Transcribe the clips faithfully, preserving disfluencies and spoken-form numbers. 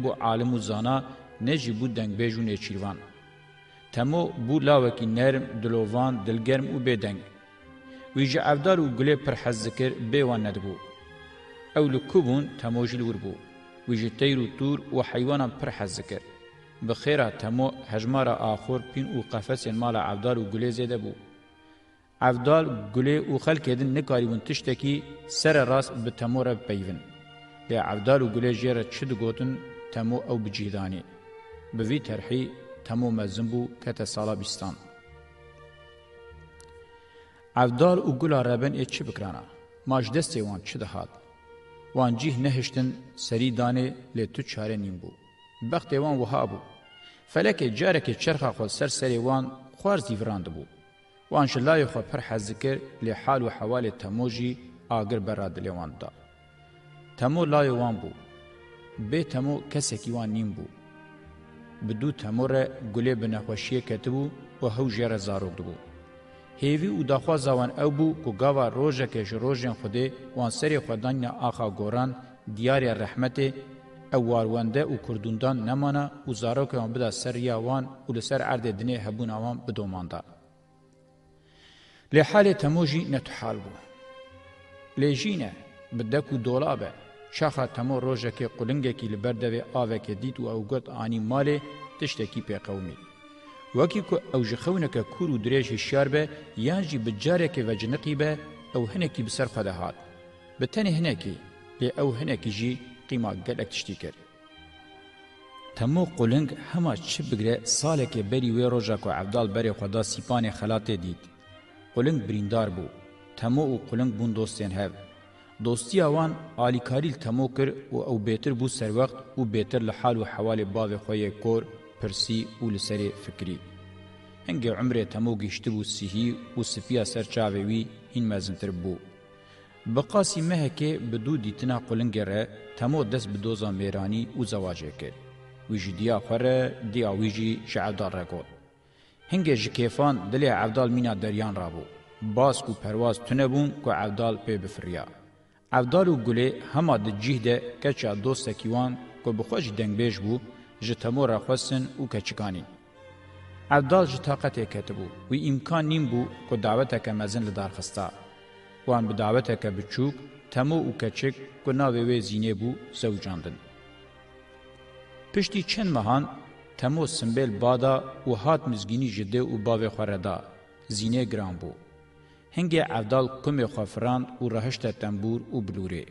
bû alim û zana, ne jî bû dengbêj û nêçîrvan. Temo bû lawekî nerm, dilovan, dilgerm û bêdeng. Wî ji Evdal û Gulê pir hez dikir, bê wan nedibû. Ew li ku bûn, Temo jî li wir bû. Wî ji teyr û tûr û heywanan pir hez dikir. Bi xêra Temo hejmara axur, pîn û qefesên mala Evdal û Gulê zêde bû. Evdal, Gulê û xelkê din nikarîbûn tiştekî sererast bi Temo re bipeyivin. Lê Evdal û Gulê jê re çi digotin, Temo ew bi cih danî. Bi vî terhî Temo mezin bû, kete sala bîstan. Evdal û Gula rebin ê çi bikirana? Ma ji destê wan çi dihat? Wan cih nehiştin serî danê, lê tu çare nîn bû. Bextê wan wiha bû. Felekê carekê çerxa xwe ser serê wan xwar zîvirandibû. Wan ji layê xwe pir hez dikir, lê hal û hewalê Temo jî agir berra dilê wan dida. Temo layê wan bû. Bê Temo kesekî wan nîn bû. Bi dû Temo re Gulê bi nexweşiyê ketibû û hew jê re zarok dibû. Hêvî û daxwaza wan ew bû ku gava rojeke ji rojên Xwedê wan serê xwe danîna axa goran, diyarê rehmetê, ew warwende û kurdûndan nemana û zarokê wan bida ser riya wan û li ser erdê dinê hebûna wan bidomanda. Lê halê Temo jî ne tu hal bû. Lê jî ne, bi dek û dolab e. Çaxa Temo rojekê qulingekî li ber devê avekê dît û ew got, anî malê, tiştekî pê qewimî. Wekî ku ew ji xewneke kûr û dirêj hişyar be, yan jî bi carekê veciniqî be, ew hinekî bi ser xwe de hat. Bi tenê hinekî, lê ew hinekî jî qîma gelek tiştî kir. Temo quling hema çi bigre salekê berî wê roja ku Evdal berê xwe da sîpanê xelatê dît. Quling birîndar bû. Temo û quling bûn dostên hev. Dostiya wan alîkarî li Temo kir û ew bêtir bû serwext û bêtir li hal û hewalê bavê xwe yê kor pirsî û li serê fikirî. Hingê umrê Temo gihiştibû sihî û sipiya ser çavê wî hîn mezintir bû. Bi qasî mehekê bi dû dîtina qulingê re Temo dest bi doza mêranî û zewacê kir. Wî ji diya xwe re, diya wî jî ji Evdal re got. Hingê ji kêfan dilê Evdal mîna deryan rabû. Bask û perwaz tune bûn ku Evdal pê bifiriya. Evdal û Gulê hema di cih de keça dostekî wan ku bi xwe jî dengbêj bû, ji Temo re xwestin û keçikanîn. Evdal ji taqetê ketibû. Wî îmkan nîn bû ku daweteke mezin li dar xista. Wan bi daweteke biçûk, Temo û keçik ku navê wê Zînê bû, zewicandin. Piştî çend mehan Temo simbêl bada û hat mizgînî ji dê û bavê xwe re da. Zînê giran bû. Hingê Evdal kumê xwe firand û rahişte tembûr û bilûrê.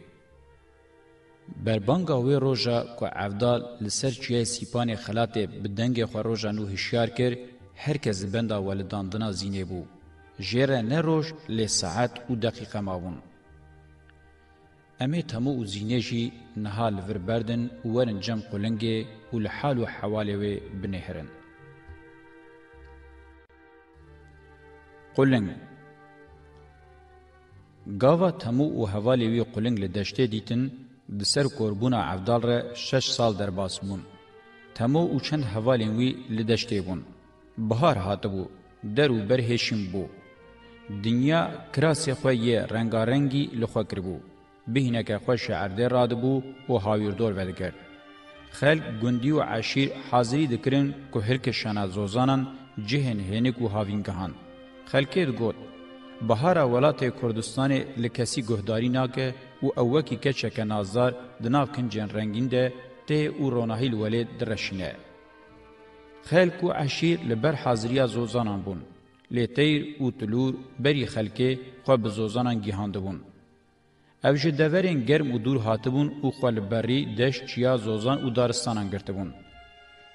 Berbanga wê roja ku Evdal li ser çiyayê Sîpanê xelatê bi dengê xwe roja nû hişyar kir, her kes li benda welidandina Zînê bû. Jê re ne roj, lê saet û deqîqe mabûn. Em ê Temo û Zînê jî niha li vir berdin û werin cem qulingê û li hal û hewalê wê binêhirin. Quling. Gava Temo û hevalê wî quling li deştê dîtin, di ser korbûna Evdal re şeş sal derbas bûn. Temo û çend hevalên wî li deştê bûn. Bihar hatibû, der û ber hêşîn bû. Dinya kirasê xwe yê rengarengî li xwe kiribû. Bîhneke xweş ji erdê radibû û hawîrdor vedigirt. Xelk, gundî û eşîr hazirî dikirin ku hilkişana zozanan cihên hênik û havîngehan. Xelkê digot, bihara welatê Kurdistanê li kesî guhdarî nake û ew wekî keçeke nazdar di nav kincên rengîn de tê û ronahî li welê direşîne. Xelk û eşîr li ber haziriya zozanan bûn. Lê teyr û tilûr berî xelkê xwe bi zozanan gihandibûn. Ew ji deverên germ û dûr hatibûn û xwe li berî deşt, çiya, zozan û daristanan girtibûn.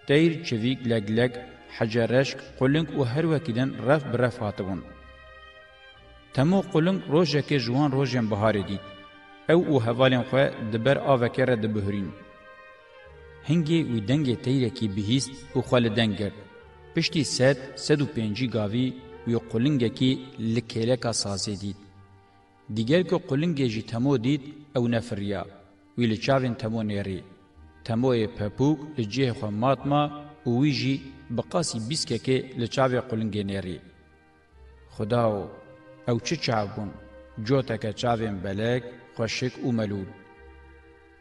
Teyr, çivîk, legleg, hecereşk, quling û her wekî din ref bi ref hatibûn. Temo quling rojekê ji wan rojên biharê dît. Ew û hevalên xwe di ber avekê re dibihurîn. Hingê wî dengê teyrekî bihîst û xwe li deng girt. Piştî sed, sed û pêncî gavî wî qulingekî li kêleka sazê dît. Dîger ku qulingê jî Temo dît, ew nefiriya. Wî li çavên Temo nêrî. Temoyê pepûk li cihê xwe mat ma û wî jî bi qasî bîskekê li çavê qulingê nêrî. Xwedao, ew çi çav bûn? Coteke çavên belek, xweşik û melûl.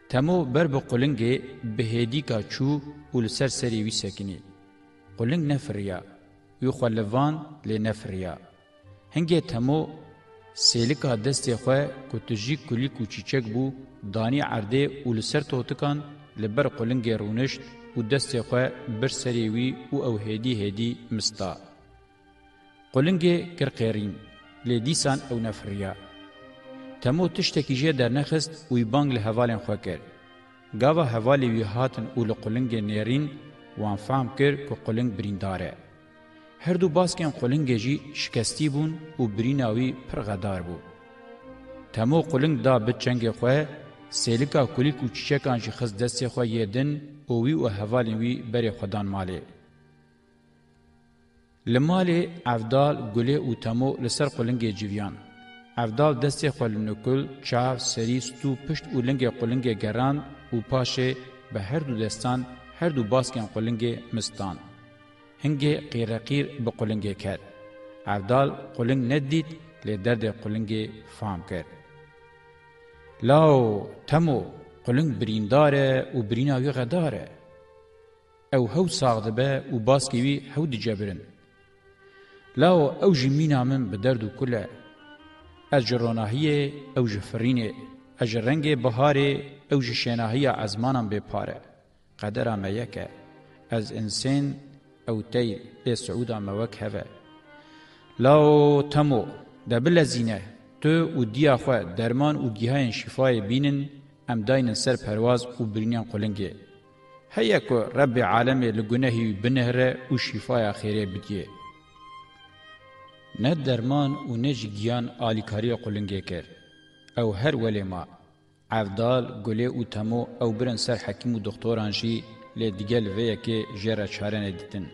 Temo ber bi qulingê bi hêdîka çû û li ser serê wî sekinî. Quling nefiriya. Wî xwe livand, lê nefiriya. Hingê Temo sêlika destê xwe ku tijî kulîk û çîçek bû, danî erdê û li ser totikan li ber qulingê rûnişt û destê xwe bir serê wî û ew hêdî hêdî mista. Qulingê kir qêrîn, lê dîsan ew nefiriya. Temo tiştekî jê dernexist û wî bang li hevalên xwe kir. Gava hevalê wî hatin û li qulingê nêrîn, wan fehm kir ku quling birîndar e. Her du baskên qulingê jî şikestî bûn û birîna wî pir xedar bû. Temo quling da bi çengê xwe, sêlika kulîk û çîçekan jî xist destê xwe yê din û wî û hevalên wî berê xwe dan malê. Li malê Evdal, Gulê û Temo li ser qulingê civiyan. Evdal destê xwe li nukul, çav, serî, stû, pişt û lingê qulingê gerand û paşê bi her du destan her du baskên qulingê mistan. Hingê qîreqîr bi qulingê ket. Evdal quling nedît, lê derdê qulingê fam kir. Lao, Temo, quling birîndar e û birîna wî xedar e. Ew hew sax dibe û baskê wî hew dicebirin. Lao ew ji mîna min bi derd û kul e. Ez ji ronahiyê, ew ji firînê. Ez ji rengê biharê, ew ji şênahiya ezmanan bê par e. Qedera me yek e. Ez insên, ew teyr, lê siûda me wek hev e. Lao Temo, de bilezîne, tu û diya xwe derman û gihayên şîfayê bînin, em daynin ser perwaz û birînên qulingê. Heye ku Rebbê alemê li gunehê wî binihire û şîfaya xêrê bidiyê. Ne derman û ne jî giyan alîkariya qulingê kir. Ew her welê ma. Evdal, Gulê û Temo ew birin ser hekîm û doxtoran jî, lê dige li vê yekê jê re çare nedîtin.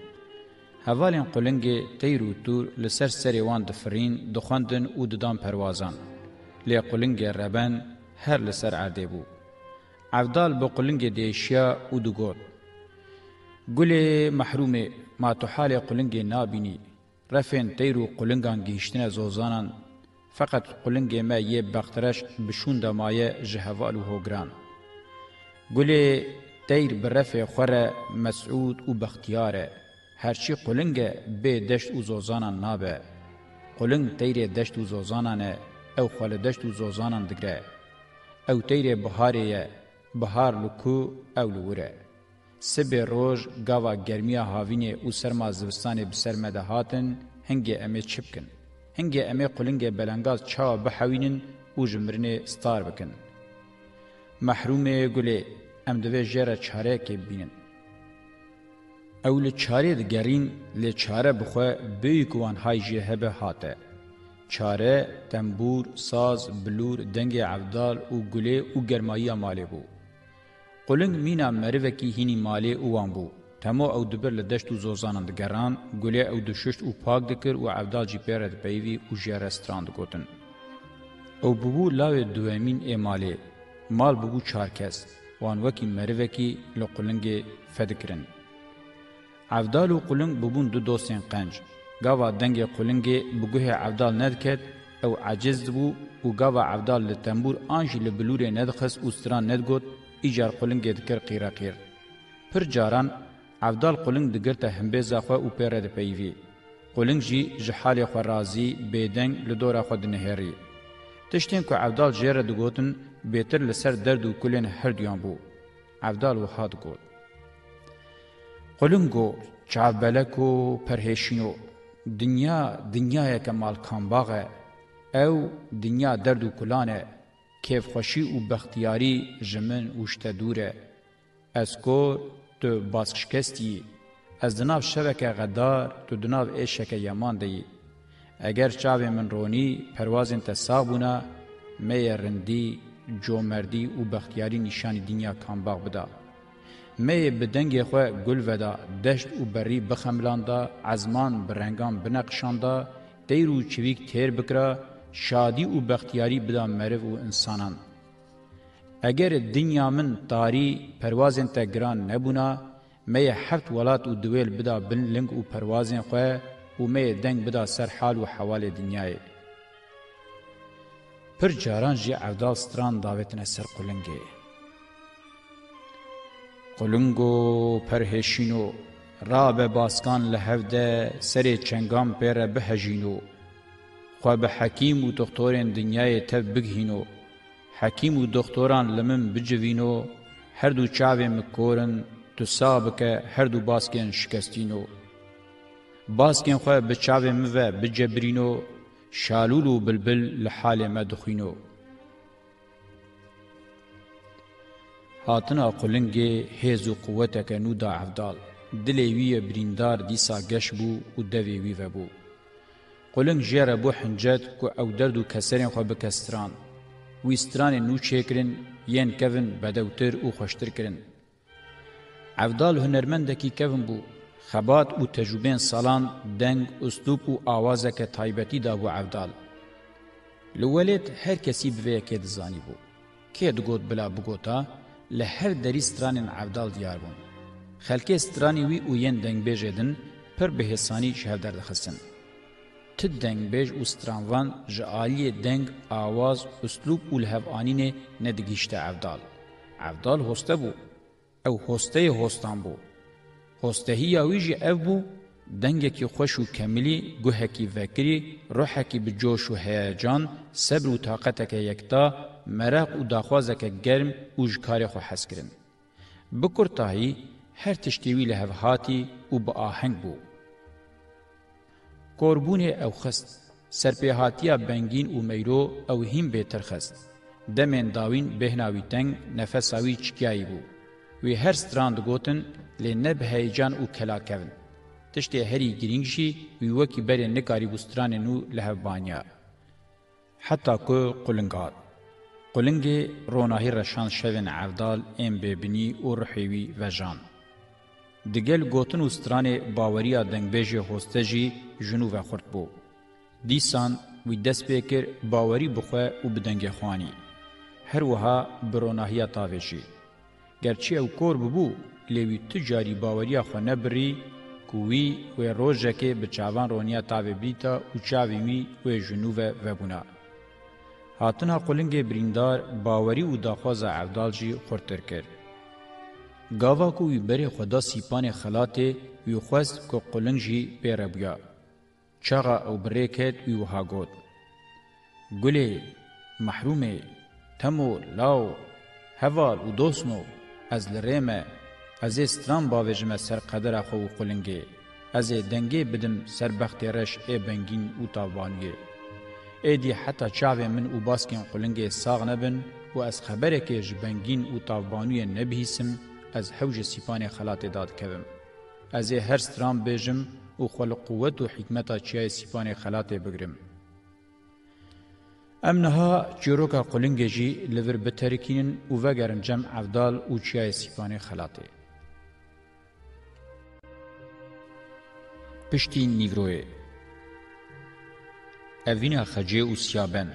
Hevalên qulingê teyr û tûr li ser serê wan difirîn, dixwendin û didan perwazan. Lê qulingê reben her li ser erdê bû. Evdal bi qulingê diêşiya û digot: Gulê mehrûmê, ma tu halê qulingê nabînî? Refên teyr û qulingan gihîştine zozanan, feqet qulingê me yê bextreş bi şûn de maye ji heval û hogiran. Gulê teyr bi refê xwe re mesûd û bextiyar e. Herçî quling e, bê deşt û zozanan nabe. Quling teyrê deşt û zozanan e, ew xwe li deşt û zozanan digre. Ew teyrê biharê ye, bihar li ku, ew li wir e. Sibê roj gava germiya havînê û serma zivistanê bi ser me de hatin, hingê em ê çi bikin? Hingê em ê qulingê belengaz çawa bihewînin û ji mirinê star bikin? Mehrûmê Gulê, em divê jê re çareyekê bibînin. Ew li çarê digerîn, lê çare bi xwe bêyî ku wan hay jê hebe hate. Çare, tembûr, saz, bilûr, dengê Evdal û Gulê û germayiya malê bû. Quling mîna merivekî hînî malê û wan bû. Temo ew dibir li deşt û zozanan digeran, Gulê ew dişuşt û pak dikir û Evdal jî pê re dipeyivî û jê re stran digotin. Ew bûbû lawê duwemîn ê malê. Mal bûbû çar kes. Wan wekî merivekî li qulingê fedikirin. Evdal û quling bûbûn du dostên qenc. Gava dengê qulingê bi guhê Evdal nediket, ew eciz dibû û gava Evdal li tembûr an jî li bilûrê nedixist û stran nedigot, îcar qulingê dikir qîreqîr. Pir caran Evdal quling digirte himbêza xwe û pê re dipeyivî. Quling jî ji halê xwe razî, bêdeng li dora xwe dinihêrî. Tiştên ku Evdal jê re digotin, bêtir li ser derd û kulên her duyan bû. Evdal wiha digot: Qulingo, çavbeleko, perhêşîno, dinya dinyayeke malkambax e. Ew dinya derd û kulan e. Kêfxweşî û bextiyarî ji min û ji te dûr e. Ez kor, tu baskşikestî yî. Ez di nav şeveke xedar, tu di nav êşeke yeman de yî. Eger çavên min ronî, perwazên te sax bûna, me yê rindî, comerdî û bextiyarî nîşanî dinya kambax bida. Me yê bi dengê xwe gul veda, deşt û berî bixemilanda, ezman bi rengan bineqişanda, teyr û çivîk têr bikira, şadî û bextiyarî bida meriv û însanan. Eger dinya min tarî, perwazên te giran nebûna, me yê heft welat û diwêl bida bin ling û perwazên xwe û me yê deng bida ser hal û hewalê dinyayê. Pir caran jî Evdal stran davêtine ser qulingê. Qulingo perhêşîno, rabe baskan li hev de, serê çengan pê re bihejîno. Xwe bi hekîm û doxtorên dinyayê tev bigihîno. Hekîm û doxtoran li min bicivîno, her du çavên min kor in, tu sax bike, her du baskên şikestîno. Baskên xwe bi çavên min ve bicebirîno, şalûl û bilbil li halê me dixwîno. Hatina qulingê hêz û quweteke nû da Evdal. Dilê wî yê birîndar dîsa geş bû û devê wî vebû. Quling jê re bû hincet ku ew derd û keserên xwe bike stran. Wî stranên nû çêkirin, yên kevin bedewtir û xweştir kirin. Evdal hunermendekî kevin bû. Xebat û tecrûbeyên salan deng, uslûb û awazeke taybetî dabû Evdal. Li welêt her kesî bi vê yekê dizanîbû. Kê digot bila bigota, li her derî stranên Evdal diyar bûn. Xelkê stranî wî û yên dengbêjê din pir bi hêsanî ji hev derdixistin. Ti dengbêj û stranvan ji aliyê deng, awaz, uslûb û lihevanînê nedigihîşte Evdal. Evdal hoste bû. Ew hosteyê hostan bû. Hostehiya wî jî ev bû, dengekî xweş û kemilî, guhekî vekirî, ruhekî bi coş û heyecan, sebr û taqeteke yekta, meraq û daxwazeke germ û ji karê xwe hezkirin. Bi kurtahî, her tiştê wî li hev hatî û bi aheng bû. Korbûnê ew xist. Serpêhatiya bengîn û meyro ew hîn bêtir xist. Demên dawîn bêhna wî teng, nefesa wî çikiyayî bû. Wî her stran digotin, lê ne bi heyecan û kela kevin. Tiştê herî girîng jî wî wekî berê nikarîbû stranên nû li hev baniya. Heta ku quling hat. Qulingê ronahî reşand şevên Evdal ên bêbinî û ruhê wî vejan. Digel gotin û stranê baweriya dengbêjê hoste jî ji nû ve xurt bû. Dîsan wî dest pê kir bawerî bi xwe û bi dengê xwe anî. Her wiha bi ronahiya tavê jî. Gerçî ew kor bûbû, lê wî tu carî baweriya xwe nebirî ku wî wê rojekê bi çavan roniya tavê bidîta û çavên wî wê ji nû ve vebûna. Hatina qulingê birîndar bawerî û daxwaza Evdal jî xurttir kir. Gava ku wî berê xwe da sîpanê xelatê, wî xwest ku quling jî pê re bûya. Çaxa ew bi rê ket, wî wiha got, Gulê, mehrûmê, temo, law, heval û dostno, ez li rê me, ez ê stran bavêjime ser qedera xwe û qulingê, ez ê dengê bidim ser bextê reş ê bengîn û tavbanûyê. Êdî heta çavên min û baskên qulingê sax nebin û ez xeberekê ji bengîn û tavbanûyê nebihîsim, ez hew ji sîpanê xelatê dadikevim. Ez ê her stran bêjim û xwe li quwet û hikmeta çiyayê Sîpanê Xelatê bigirim. Em niha çîroka qulingê jî li vir biterikînin û vegerin cem Evdal û çiyayê Sîpanê Xelatê. Piştî Nîvroyê. Evîna Xecê û Siyaben.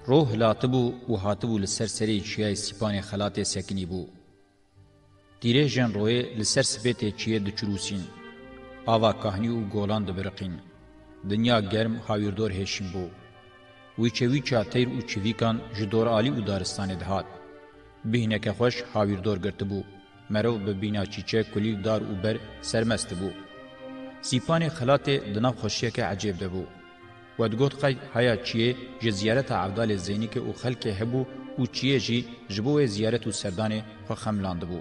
Ro hilatibû û hatibû li ser serê çiyayê Sîpanê Xelatê sekinîbû. Tîrêjên royê li ser sipêtê çiyê diçirûsîn. Ava kahnî û golan dibiriqîn. Dinya germ hawîrdor hêşîn bû. Wîçe wîça teyr û çivîkan ji doralî û daristanê dihat. Bîhneke xweş hawîrdor girtibû. Merov bi bîna çîçe, kulîl, dar û ber sermest dibû. Sîpanê Xelatê di nav xweşiyeke ecêb de bû. We digot qey haya çiyê ji ziyareta Evdalê Zeynîkê û xelkê hebû û çiyê jî ji bo wê ziyaret û serdanê xwe xemilandibû.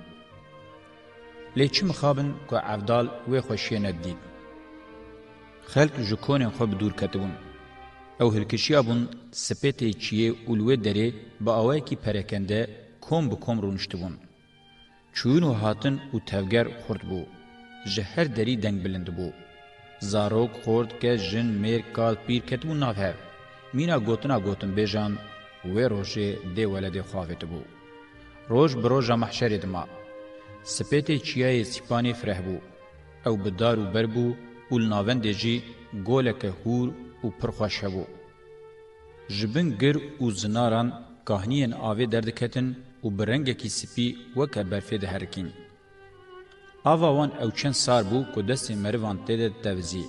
Lê çi mixabin ku Evdal wê xweşiyê nedidît. Xelk ji konên xwe bi dûr ketibûn. Ew hilkişiyabûn sipêtê çiyê û li wê derê bi awayekî perekende kom bi kom rûniştibûn. Çûyîn û hatin û tevger xurt bû. Ji her derî deng bilind bû. Zarok, xort, keç, jin, mêr, kal, pîr ketibûn nav hev. Mîna gotina gotinbêjan wê rojê dê weledê xwe avêtibû. Roj bi roja mehşerê dima. Sipêtê çiyayê Sîpanê fireh bû. Ew bi dar û ber bû û li navendê jî goleke hûr û pir xweş hebû. Ji bin gir û zinaran kahniyên avê derdiketin û bi rengekî spî weke berfê diherikîn. Ava wan ew çend sar bû ku destên merivan tê de ditevizî.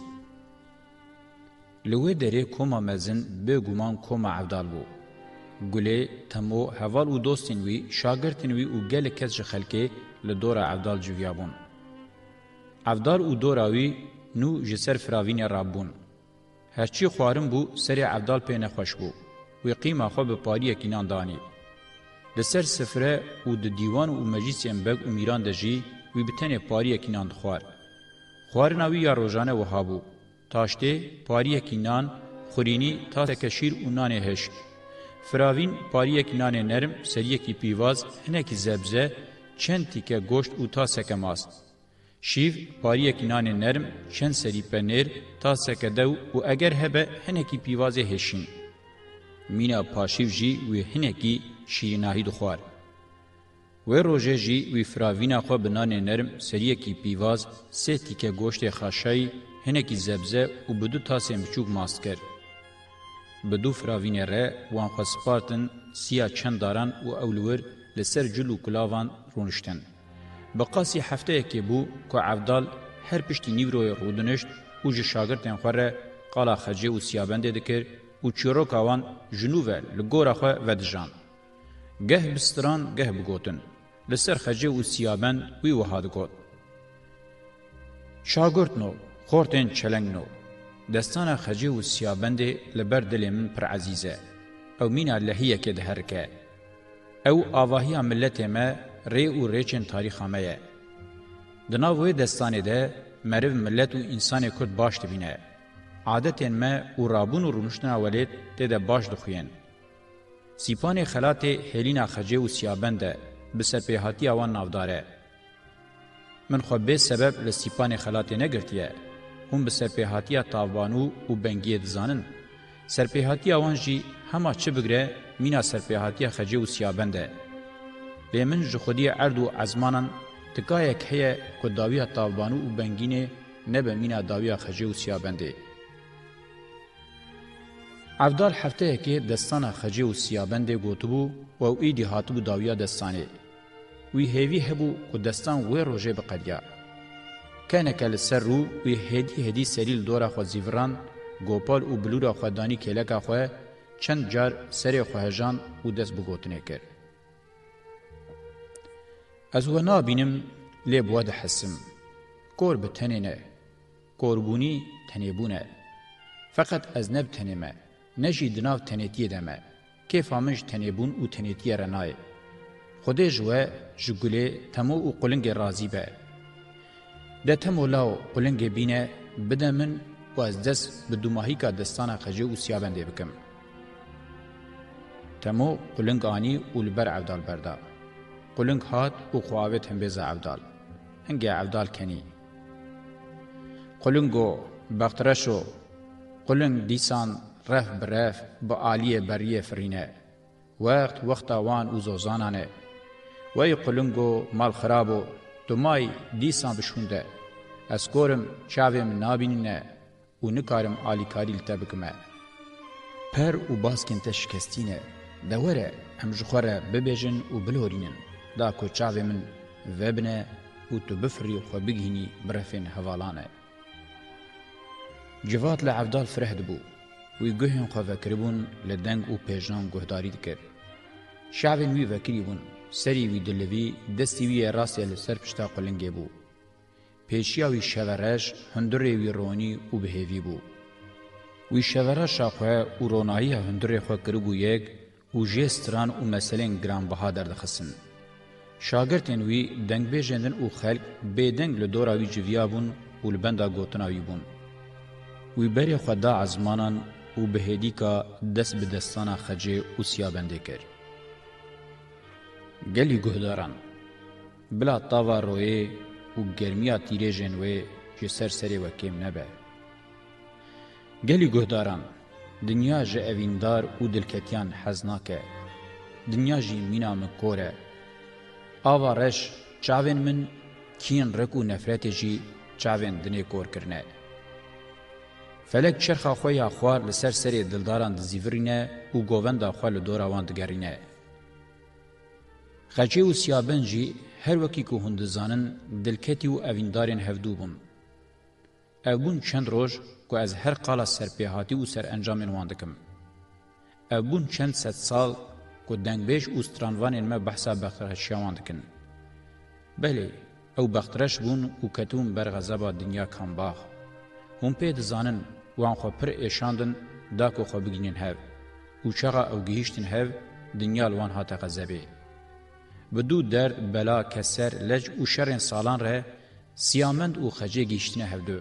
Li wê derê koma mezin bêguman koma Evdal bû. Gulê, Temo, heval û dostên wî, şagirtên wî û gelek kes ji xelkê li dora Evdal civiyabûn. Evdal û dora wî nû ji ser firavînê rabûn. Herçî xwarin bû, serê Evdal pê nexweş bû. Wî qîma xwe bi pariyekî nan danî. Li ser sifre û di dîwan û meclîsên beg û mîran de jî wî bi tenê pariyekî nan dixwar. Xwarina wî ya rojane wiha bû: taştê, pariyekî nan, xurînî, taseke şîr û nanê hişk. Firavîn, pariyekî nanê nerm, seriyekî pîvaz, hinekî zebze, çend tîke goşt û taseke mast. Şîv, pariyekî nanê nerm, çend serî penêr, taseke dew û eger hebe hinekî pîvazê hêşîn. Mîna paşîv jî wî hinekî şîrînahî dixwar. Wê rojê jî wî firavîna xwe bi nanê nerm, seriyekî pîvaz, sê tîke goştê xaşayî, hinekî zebze û bi du tasên biçûk mast kir. Bi du firavînê re wan xwe spartin siya çend daran û ew li wir li ser cil û kulavan rûniştin. Bi qasî hefteyekê bû ku Evdal her piştî nîvroyê rûdinişt û ji şagirtên xwe re qala Xecê û Siyabendê dikir û çîroka wan ji nû ve li gora xwe vedijand. Geh bi stran, geh bi gotin. Li ser Xecê û Siyabend wî wiha digot: Şagirtno, xortên çelengno, destana Xecê û Siyabendê li ber dilê min pir ezîz e. Ew mîna lehiyekê diherike. Ew avahiya miletê me, rê û rêçên tarîxa me ye. Di nav wê destanê de meriv milet û însanê Kurd baş dibîne. Adetên me û rabûn û rûniştina welêt tê de baş dixuyên. Sîpanê Xelatê hêlîna Xecê û Siyabend e, bi serpêhatiya wan navdar e. Min xwe bê sebeb li Sîpanê Xelatê negirtiye. Hûn bi serpêhatiya Tavbanû û Bengiyê dizanin. Serpêhatiya wan jî hema çi bigre mîna serpêhatiya Xecê û Siyabend e. Lê min ji xwediyê erd û ezmanan tikayek heye ku dawiya Tavbanû û Bengînê nebe mîna dawiya Xecê û Siyabendê. Evdal hefteyekê destana Xecê û Siyabendê gotibû û ew îdî hatibû dawiya destanê. Wî hêvî hebû ku destan wê rojê biqediya. Keneke li ser rû wî hêdî hêdî serî li dora xwe zîvirand, gopal û bilûra xwe danî kêleka xwe, çend car serê xwe hejand û dest bi gotinê kir. Ez we nabînim, lê bi we dihesim. Kor bi tenê ne. Korbûnî tenêbûn e. Feqet ez ne bi tenê me, ne jî di nav tenêtiyê de me. Kêfa min ji tenêbûn û tenêtiyê re nayê. Xwedê ji we, ji Gulê, Temo û Qulingê razî be. De Temo law Qulingê bîne, bide min û ez dest bi dûmahîka destana Xecê û Siyabendê bikim. Temo Quling anî û li ber Evdal berda. Quling hat û xwe avêt himbêza Evdal. Hingê Evdal kenî. Qulingo, bextreş o. Quling dîsan ref bi ref bi aliyê beriyê firîne. Wext wexta wan û zozanan e. Wey Qulingo, mal xirab o, tu may dîsan bi şûnde. Ez kor im, çavê min nabînîne û nikarim alîkarî li te bikime. Per û baskên te şikestî ne. De were, em ji xwe re bibêjin û bilorînin, da ku çavê min vebine û tu bifirî xwe bigihînî bi refên hevalan e. Civat li Evdal fireh dibû. Wî guhên xwe vekiribûn, li deng û pêjan guhdarî dikir. Çavên wî vekirî bûn, serî wî dilivî, destî wî yê rastê li ser pişta qulingê bû. Pêşiya wî şevereş, hundirê wî ronî û bi hêvî bû. Wî şevereşa xwe û ronahiya hundirê xwe kiribû yek û jê stran û meselên giranbiha derdixistin. Şagirtên wî, dengbêjên din û xelk bêdeng li dora wî civiyabûn û li benda gotina wî bûn. Wî berê xwe da ezmanan û bi hêdîka dest bi destana Xecê û Siyabendê kir. Gelî guhdaran, bila tava royê û germiya tîrêjên wê ji ser serê we kêm nebe. Gelî guhdaran, dinya ji evîndar û dilketiyan hez nake. Dinya jî mîna min kor e. Ava reş çavên min, kîn, rik û nefretê jî çavên dinê kor kirine. Felek çerxa xwe ya xwar li ser serê dildaran dizîvirîne û govenda xwe li dora wan digerîne. Xecê û Siyabend jî her wekî ku hûn dizanin, dilketî û evîndarên hevdû bûn. Ev bûn çend roj ku ez her qala serpêhatî û serencamên wan dikim. Ev bûn çend sed sal ku dengbêj û stranvanên me behsa bextreşiya wan dikin. Belê, ew bextreş bûn û ketibûn ber xezeba dinya kambax. Hûn pê dizanin, wan xwe pir êşandin da ku xwe bigihînin hev. Û çaxa ew gihîştin hev, dinya li wan hate xezebê. Bi dû derd, bela, keser, lec û şerên salan re siyamend û xecê gihîştine hevdu.